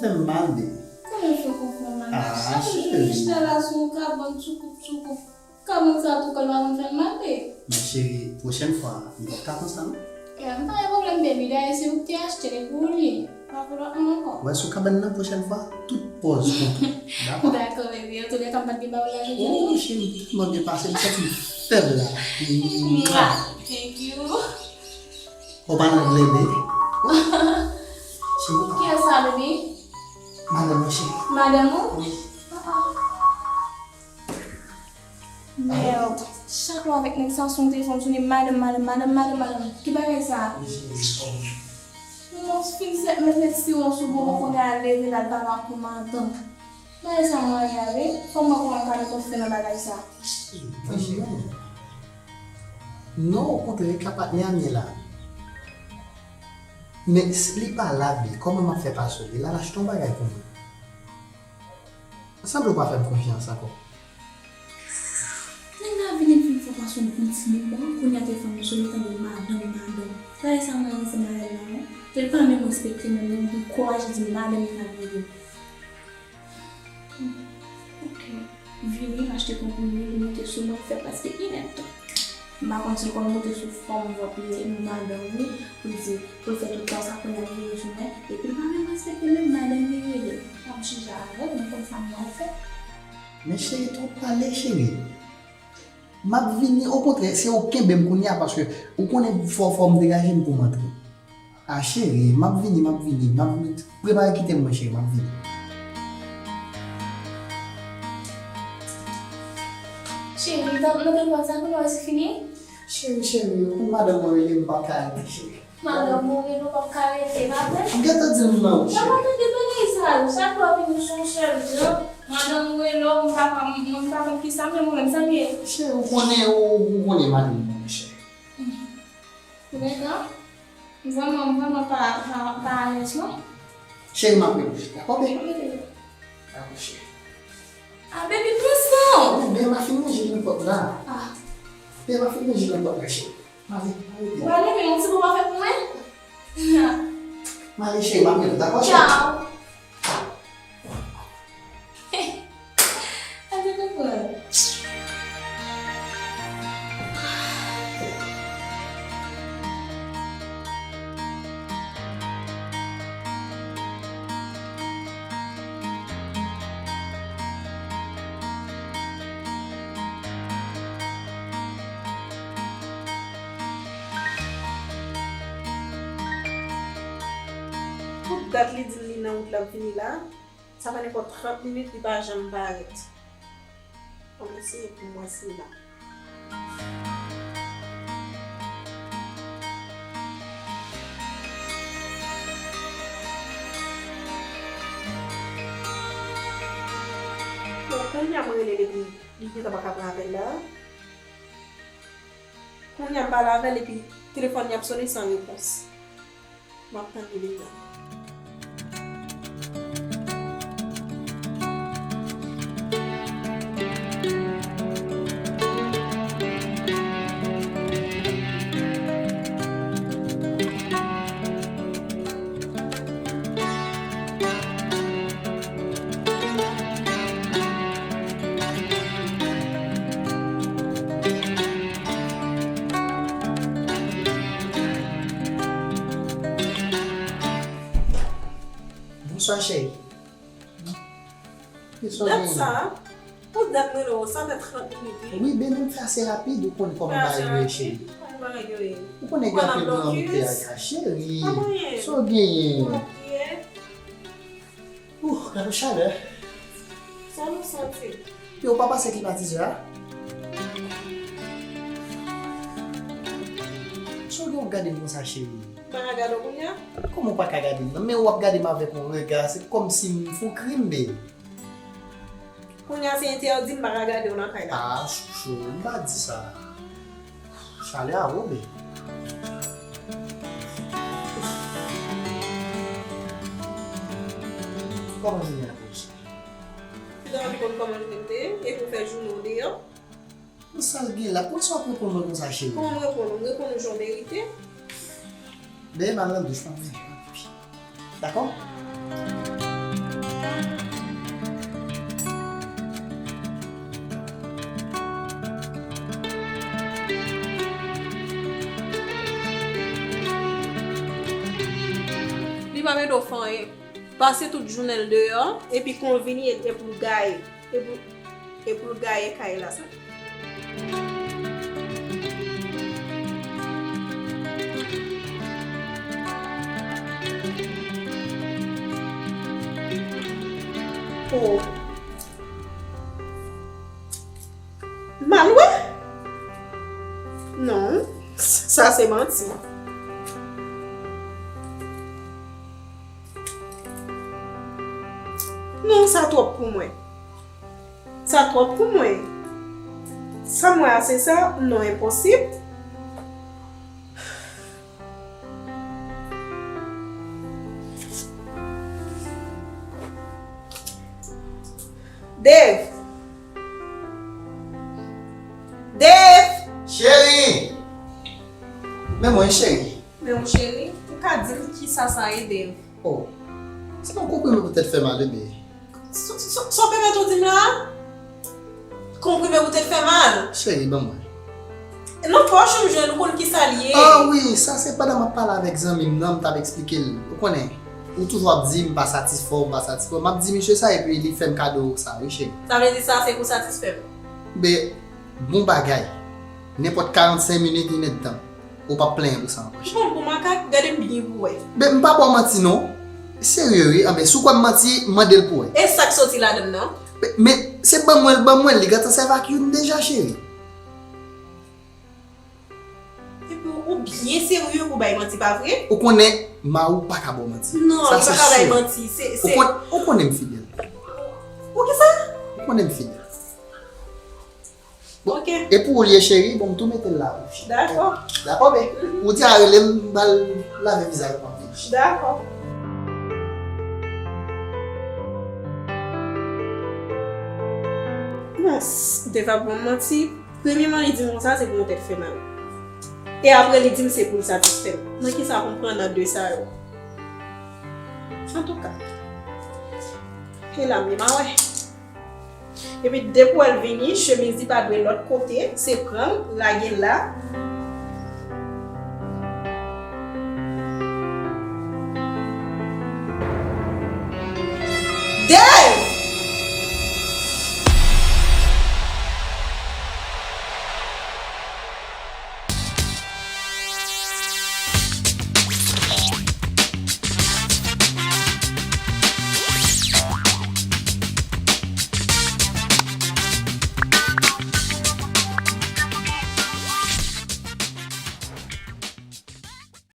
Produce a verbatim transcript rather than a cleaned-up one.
Fè m mal, baby. Kòman fè w konn fè w mal? Ah, chak jou cheri. Michel la sou yon kabann tchoukoup tchoukoup. Kabann sa tou kòl pa konn fè l mal, baby. Men cheri, pwochèn fwa, nou p ap ka konsa non. Ya, m pa gen pwoblèm, baby. Dayè, se ou ki te achte l, e pou ou li ye. Pa vle lòt moun ankò. Wè, sou kabann nan, pwochèn fwa, tout pòz kontan. Dakò? Dakò, baby. Antoulèka, m pa t gen ba w la jodi a tou. Oh, cheri, m tèlman byen pase, m santi m fèb la. Mwah. Thank you. Ou pale anglè, baby? Cheri, pa. Kiyès sa, baby? Madanm mwen, cheri. Madanm ou? Wi. Ah, ah. Mèd, chak lè w avèk nèg sa, sou yon telefòn, sone madanm, madanm, madanm, madanm, madanm. Ki bagay sa? Wi, cheri, kòman? Mwen fin sèt mèt met siwo sou bò, kounye a leve l al pale ak yon madanm. Bagay sa mwen ye a, wi. Fò m wè kòman m ka mete yon fren nan bagay sa. Cheri, non. Non, okontrè, e ka patnè a m ye la. Men si li pa la, baby, kòman m ap fè pase w? Li al achte yon bagay pou mwen. Sanble w pa fè m konfyans ankò. Nèg la vin epi l fè pase yon bon ti moman, kounye a telefòn nan sone, tande madanm, madanm. Sa e sa mwen renmen madanm la, non. Li pa menm respekte m menm, non, li kouraje di m madanm li ka vini. Ok. Vini, achte konprime, li monte sou mwen, fè prèske inèdtan. M pa konn si l konn monte sou fòm vant li, madanm li, pou l di, pou l fè tout tan sa, kounye a l vini sou mwen, epi l pa menm respekte menm madanm li rele. M ap jije avè l, m konn sa m pral fè. Men cheri, twòp pale, cheri. M ap vini, okontrè, se ou kenbe m kounye a, paske ou konnen fò, fò m degaje m pou m antre. A, cheri, m ap vini, m ap vini, m ap prepare kite m, mwen, cheri, m ap vini. Cheri, m t ap nan telefòn sa, kounye a se fini? Cheri, cheri, ou konn madanm mwen rele m, m p ap ka rete, cheri. Madanm mwen rele w, p ap ka rete, pa vre? M gentan di l non, cheri. Sa pa tande bagay sa yo, chak lè w vini sou yon sèl jan, madanm mwen rele w, m pa, m, m pa konn kisa m ye, mwen menm, sa m ye. Cheri, ou konnen, ou, ou konnen madanm mwen, cheri. Touletan, m vrèman, m vrèman pa, pa, pa alèz non. Cheri, m ap rele w, dakò, baby? Ok, baby. Dakò, cheri. Ah, baby, pran san w. Baby, m ap fin ranje nan pòt la. Ah. Baby, m ap fin ranje nan pòt la, cheri. M ale, m ale, baby. Ou ale, men yon ti bò pa fè pou mwen? M ale, cheri, m ap rele w, dakò, cheri? Tchao. Al te konprann. Tout dat li di m li nan wout l ap vini la. Sa fè nenpòt trant minit, li pa janm parèt. Ann eseye pou m wè si l la. Bon, kounye a m rele l epi li gentan pa ka pran apèl la. Kounye a m pale avè l epi telefòn li ap sone san repons. M ap tann li deja. Bonswa, cheri. Kisa w genyen? Dat sa, pou dat mwen la, sa fè trant minit, wi. Wi, ben, nou fè ase rapid, ou konn kòman bagay yo ye, cheri. Kòman bagay yo ye? Ou konnen gen anpil moun nan wout la, cheri. Sa w genyen? Ou, gade chalè. Sa nou santi? Yo pa pase klimatizè a? Sa w gen w ap gade m konsa, cheri? M pa ka gade w kounye a? Kòman w pa ka gade m nan? Men w ap gade m avèk yon rega, se kòmsi m fè yon krim, baby. Kounye a se entèdi m pa ka gade w nan kay la. Ah, chouchou, m pa di sa. Chalè a wo, baby. Kòman jounen an te ye? Ou ta anvi konn kòman jounen m te ye? Epi w fè jounen w deyò? Pou sa l gen la, poukisa w ap reponn mwen konsa, cheri? Kòman m reponn ou? M reponn ou jan w merite. Dèyè m al nan douch, m ap vini, m ap pipi. Dakò? Sa mete w fè anyen. Pase tout jounen l deyò, epi kon vini e, e pou l gaye. E pou, e pou l gaye kay la, sa. Oh. Mal wè? Non, sa se manti. Non, sa twòp pou mwen. Sa twòp pou mwen. Sa m wè a se sa? Non, enposib. Dave! Dave! Cheri! Men mwen, cheri. Men ou cheri, ou ka di m kisa sa ye, Dave? Oh, se yon konprime pou tèt fè mal, bebe. Sa w pèmèt ou di m la? Konprime pou tèt fè mal? Cheri, ban mwen. Nan pòch ou m jwenn, ou konn kisa l ye. Ah wi, sa se pandan m ap pale avèk zanmi m nan, m t ap eksplike l. Ou konnen, ou toujou ap di m pa satisfè w, m pa satisfè w. M ap di misye sa epi li fè m kado sa, wi, cheri. Sa vle di sa se pou satisfè m? Be, bon bagay. Nenpòt karannsenk minit, inèdtan. Ou p ap plenyen pou sa ankò, cheri. Bon, bon makak, gade m byen pou wè. Be, m pa ba w manti, non. Serye, wi. Anben, si w kwè m manti, mande l pou wè. E sa k soti ladann nan? Men, men, se ban mwen l ban mwen, li gentan sèvi ak youn deja, cheri. Epi w, ou byen serye pou bay manti, pa vre? Ou konnen, mari w pa ka ba w manti. Non, li pa ka bay manti. Se, se... Ou kon-, ou konnen m fidèl. Ou ki sa? Ou konnen m fidèl. Bon, ok. E pou ou l ye, cheri, bon, m tou mete l la pou ou. Dakò. Dakò, be. Mhm. Ou di a rele m, m pral lave vizaj mwen vini. Dakò. Bon, s-, Dave ap ban m manti. Premyèman, li di m konsa, se pou yon tèt fè mal. E apre, li di m se pou l satisfè m. Nan kisa konprann nan de sa yo? Antouka, e la m ye, m a wè. Epi depi w wè l vini, chemiz li pa dwe lòt kote, se pran l, lage l la.